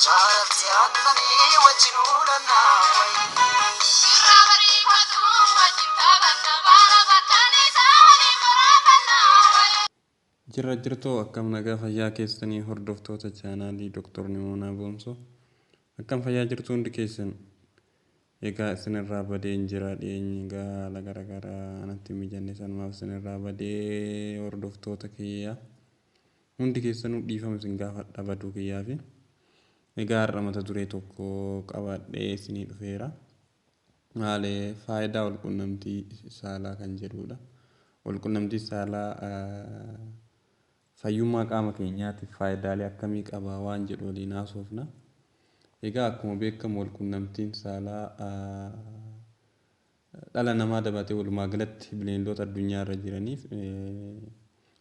Jaalatti aannanii wajjin uulannaa wayi. Irraa bariifatu wajjin taphanna baala bakkanniisaa waliin waraabannaa wayi. Jirra jirtuu, akkam nagaa fayyaa keessanii, hordoftoota chaanaalii Dr. Nimoonaa Boonsoo? Akkam fayyaa jirtu hundi keessan? Egaa isinirraa badee hin jira. Dhiyeenyi egaa haala garaagaraa anatti hin mijanne, sanumaaf isinirraa badee. Hordoftoota kiyya hundi keessanuu dhiifama isin gaafadha baduu kiyyaa fi egaa har'a mata duree tokko qabadhee isinii dhufeera. Maali? Faayidaa walqunnamtii saalaa kan jedhudha. Walqunnamtii saalaa fayyummaa qaama keenyaatiif faayidaalee akkamii qaba waan jedhu waliin haasofna. Egaa akkuma beekamu walqunnamtiin saalaa dhala namaa dabalatee walumaa galatti bineeldota addunyaa irra jiraniif,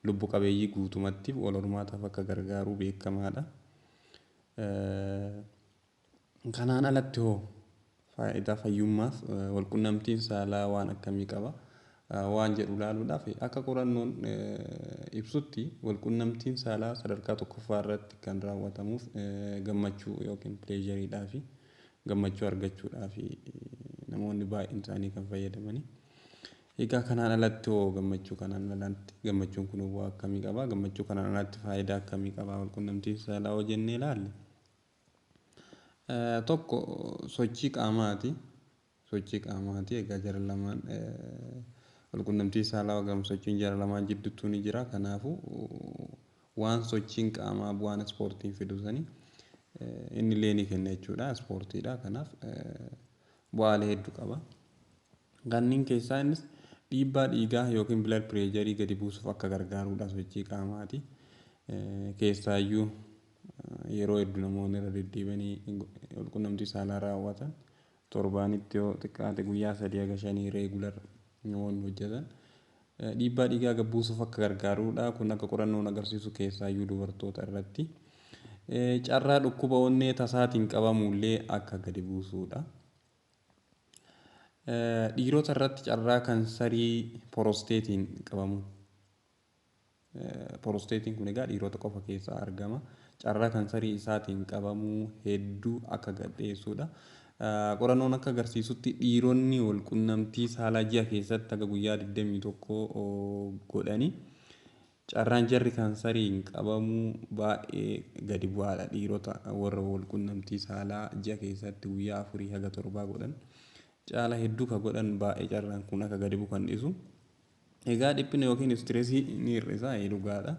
lubbu qabeeyyii guutumatti wal hormaataaf akka gargaaru beekamaadha. Kanaan alatti hoo faayidaa fayyummaaf walqunnamtiin saalaa waan akkamii qaba waan jedhu ilaaluudhaaf, akka qorannoon ibsutti walqunnamtiin saalaa sadarkaa tokkoffaa irratti kan raawwatamuuf gammachuu yookiin pleasureiidhaa fi gammachuu argachuudhaaf namoonni baay'een isaanii kan fayyadamani. Egaa kanaan alatti hoo, gammachuu kanaan alatti gammachuun kun bu'aa akkamii qaba? Gammachuu kanaan alatti faayidaa akkamii qaba walqunnamtiin saalaa hoo jennee ilaalle? Tokko sochii qaamaati. Sochii qaamaati. Egaa jara lamaan walqunnamtii saalaa gam sochiin jara lamaan jidduutti ni jira. Kanaafuu waan sochiin qaamaa bu'aan ispoortiin fidu sani inni illee ni kenna jechuudha. Ispoortiidha. Kanaaf bu'aalee hedduu qaba. Kanneen keessaa innis dhiibbaa dhiigaa yookiin blood pressure gadi buusuuf akka gargaarudha sochii qaamaati. Keessaayyuu yeroo hedduu namoonni irra deddeebi'anii walqunnamtii saalaa raawwatan, torbaanitti yoo xiqqaate guyyaa 3 haga 5 regular namoonni hojjetan, dhiibbaa dhiigaa gad buusuuf akka gargaarudha. Kun akka qorannoon agarsiisu keessaayyuu dubartoota irratti. Carraa dhukkuba onnee tasaatiin qabamullee akka gadi buusuudha. Dhiirota irratti carraa kansarii porosteetiin qabamu. Porosteetiin kun egaa dhiirota qofa keessaa argama. Carraa kansarii isaatiin qabamuu hedduu akka gadheessuudha. Qorannoon akka agarsiisutti dhiironni walqunnamtii saalaa ji'a keessatti haga guyyaa 21 godhanii carraan jarri kansariin qabamuu baay'ee gadi bu'aadha. Dhiirota warra walqunnamtii saalaa ji'a keessatti guyyaa 4 haga 7 godhan caala hedduu ka godhan baay'ee carraan kun akka gadi bu'u kan dhisu. Egaa dhiphina yookiin stressii ni hir'isa, dhugaadha.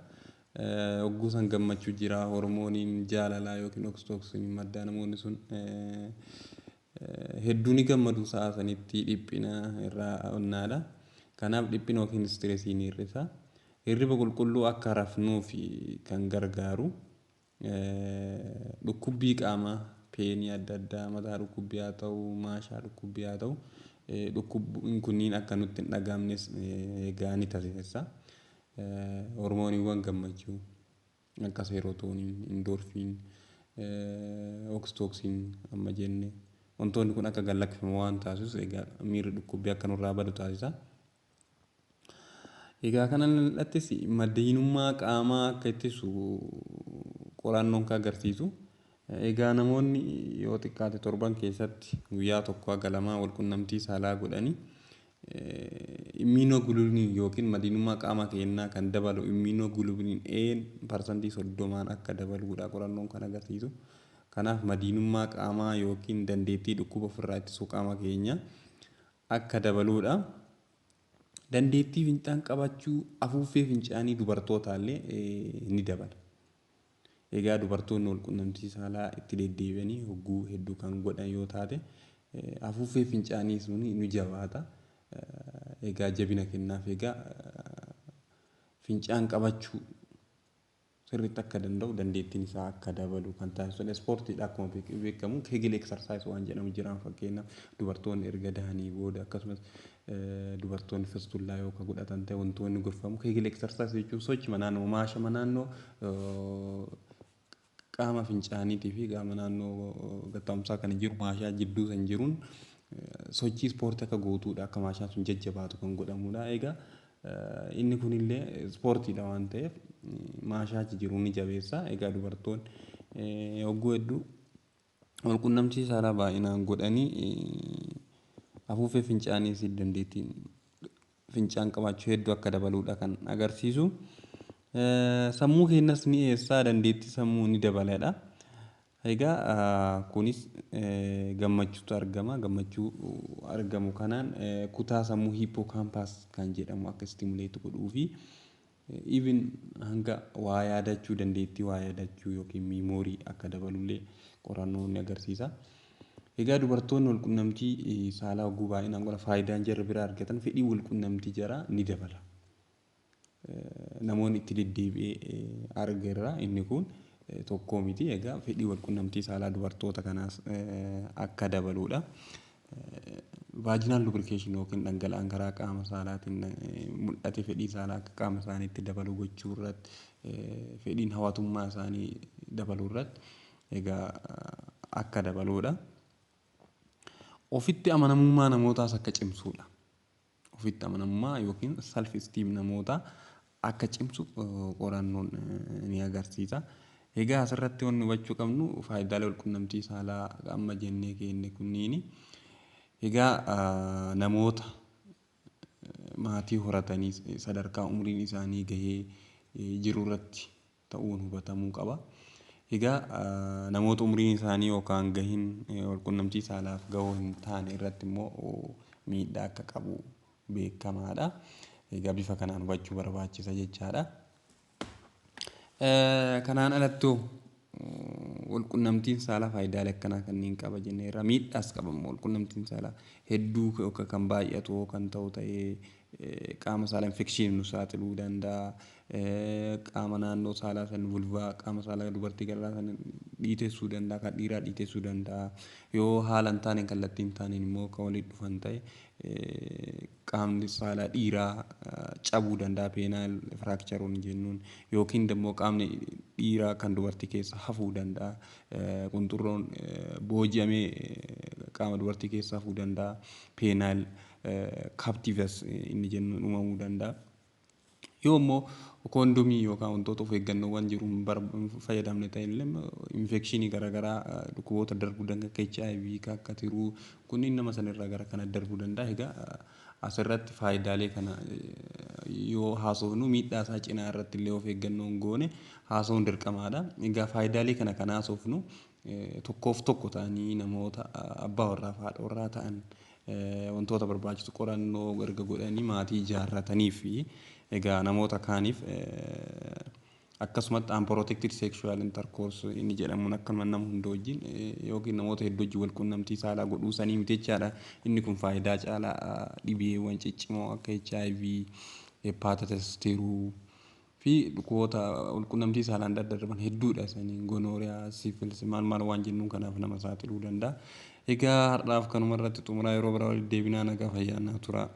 Hogguu san gammachuu jira, hormooniin jaalalaa yookiin oxytociniin maddaa, namoonni sun hedduu ni gammadu sa'a sanitti, dhiphina irraa onnaadha. Kanaaf dhiphina yookiin stressii ni hir'isa. Hirriba qulqulluu akka rafnuuf kan gargaaru, dhukkubbii qaamaa, painii adda addaa, mataa dhukkubbii haa ta'u, maashaa dhukkubbii haa ta'u, dhukkubbiin kunniin akka nutti hin dhagahamnes egaa ni taasisa. Hormooniiwwan gammachuu akka serotonin, endorphin, oxytocin amma jenne, wantoonni kun akka gad lakkifamu waan taasisu egaa miirri dhukkubbii akka nurraa badu taasisa. Egaa kana alattis madiinummaa qaamaa akka ittisu qorannoon kan agarsiisu. Egaa namoonni yoo xiqqaate torban keessatti guyyaa 1 haga 2 walqunnamtii saalaa godhanii immunoglobulin yookiin madiinummaa qaama keenyaa kan dabalu immunoglobulin A 30%n akka dabaluudha qorannoon kan agarsiisu. Kanaaf madiinummaa qaamaa yookiin dandeettii dhukkuba ofirraa ittisuu qaama keenyaa akka dabaluudha. Dandeettii fincaan qabachuu, afuuffee fincaanii dubartootaallee ni dabala. Egaa dubartoonni walqunnamtii saalaa itti deddeebi'anii hogguu hedduu kan godhan yoo taate afuuffee fincaanii sun ni jabaata. Egaa jabina kennaaf, egaa fincaan qabachuu sirriitti akka danda'u, dandeettiin isaa akka dabalu kan taasisudha. Ispoortiidha, akkuma beekamu Kegel exercise waan jedhamu jira. Fakkeenyaaf dubartoonni erga dahanii booda, akkasumas dubartoonni fistula yoo ka godhatan ta'e, wantoonni gorfamu Kegel exercise jechuun sochii naannoo maashama naannoo qaama fincaaniitii fi qaama naannoo gattaa'umsaa kan jiru, maashaa jidduu san jiruun sochii ispoortii akka gootuudha, akka maashaan sun jajjabaatu kan godhamudha. Egaa inni kunillee ispoortiidha waan ta'eef maashaa achi jiru ni jabeessa. Egaa dubartoonni hogguu hedduu Walqunnamtii saalaa baay'inaan godhanii afuuffee fincaanii dandeettiin fincaan qabaachuu hedduu akka dabaluudha kan agarsiisu. Sammuu keenyas ni eessaa, dandeettii sammuu ni dabaladha. Egaa kunis gammachuutu argama. Gammachuu argamu kanaan kutaa sammuu hippocampus kan jedhamu akka stimulate godhuu fi even hanga waa yaadachuu, dandeettii waa yaadachuu yookiin memory akka dabalullee qorannoon ni agarsiisa. Egaa dubartoonni walqunnamtii saalaa hogguu baay'inaan godhan faayidaan jarri biraa argatan fedhii walqunnamtii jaraa ni dabala. Namoonni itti deddeebi'ee argerra, inni kun tokkoo miti. Egaa fedhii walqunnamtii saalaa dubartoota kanaas akka dabaludha. Vaginal lubrication yookiin dhangala'aan karaa qaama saalaatiin mul'ate fedhii saalaa akka qaama isaaniitti dabalu gochuu irratti, fedhiin hawatummaa isaanii dabaluu irratti egaa akka dabaludha. Ofitti amanamummaa namootaas akka cimsudha. Ofitti amanamummaa yookiin self esteem namootaa akka cimsu qorannoon ni agarsiisa. Egaa asirratti wanni hubachuu qabnu faayidaalee walqunnamtii saalaa amma jennee kenne kunniini. Egaa namoota maatii horatanii sadarkaa umriin isaanii gahee jiru irratti ta'uun hubatamuu qaba. Egaa namoota umriin isaanii yookaan gahiin walqunnamtii saalaaf gahoo hin taane irratti immoo miidhaa akka qabu beekamaadha. Egaa bifa kanaan hubachuu barbaachisa jechaadha. Kanaan alattoo walqunnamtiin saalaa faayidaalee akkanaa kanneen qaba jenneerra. Miidhaas qaba immoo walqunnamtiin saalaa hedduu kan baay'atu kan ta'u ta'ee qaama saalaa infection nu saaxiluu danda'a. Qaama naannoo saalaa san, vulva, qaama saalaa dubartii garraa san dhiitessuu danda'a, kan dhiiraa dhiitessuu danda'a. Yoo haala hin taaneen, kallattii hin taaneen immoo kan walitti dhufan ta'e, qaamni saalaa dhiiraa cabuu danda'a, penile fracture jennuun, yookiin immoo qaamni dhiiraa kan dubartii keessa hafuu danda'a. Qunxurroon booji'amee qaama dubartii keessa hafuu danda'a. Penile captivus inni jennuun uumamuu danda'a. Yoo immoo koondomii yookaan wantoota of eeggannoowwan jiru hin fayyadamne ta'e illee infection garaagaraa, dhukkuboota darbuu danda'a, akka HIV, akka tiruu kunniin nama sanirraa gara kana darbuu danda'a. Egaa asirratti faayidaalee kana yoo haasofnu miidhaa isaa cinaa irratti illee of eeggannoon goone haasa'uun dirqamaadha. Egaa faayidaalee kana kan haasofnu tokkoof tokko ta'anii namoota abbaa warraa fi haadha warraa ta'an, wantoota barbaachisu qorannoo erga godhanii maatii ijaarratanii fi egaa namoota kaaniif akkasumatti unprotected sexual intercourse inni jedhamuun akkanuma nama hunda wajjin yookiin namoota hedduu wajjin wal quunnamtii saalaa godhuu sanii miti jechaadha. Inni kun faayidaa caalaa dhibeewwan ciccimoo akka HIV, hepatitis, tiruu fi dhukkuboota walquunnamtii saalaan daddarban hedduudha saniin, gonorrhea, syphilis, maal maal waan jennuun kanaaf nama saaxiluu danda'a. Egaa har'aaf kanuma irratti xumuraa, yeroo biraa walitti deebinaa, nagaa fayyaa naa tura.